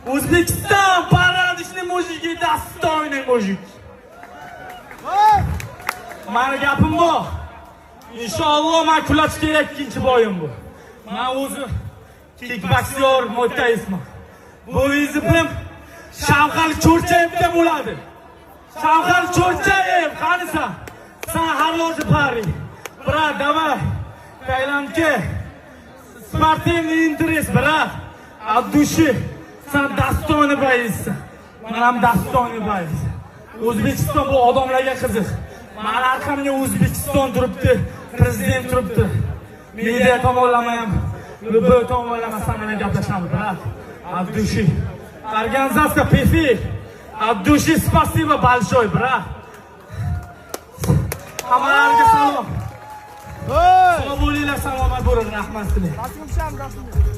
O'zbekiston порядочный мужики, достойный мужик. Mani gapim bor. Inshaalloh, man Kulachga ikkinchi бой im bu. Man o'zi kikboksyor, muaytaistman. Bu вызов im Shavkat Cho'rchayevga bo'ladi. Shavkat Cho'rchayev, qanisan? San хороший парень. Брат, давай. Tailandga. Спортивный интерес, брат. От души. San достойный боец san. Man ham достойный боец. O'zbekiston bu odamlarga qiziq. Mani arqamga O'zbekiston turibdi, prezident turibdi. Media tomonlama ham, любой tomonlama san bilan gaplashamiz, брат. От души. Организация PFL. От души спасибо большое, брат. Hammalarga salom. Sog' bo'linglar, salomat bo'ling, rahmat sizlarga. Rasmga tushamiz, rasmga.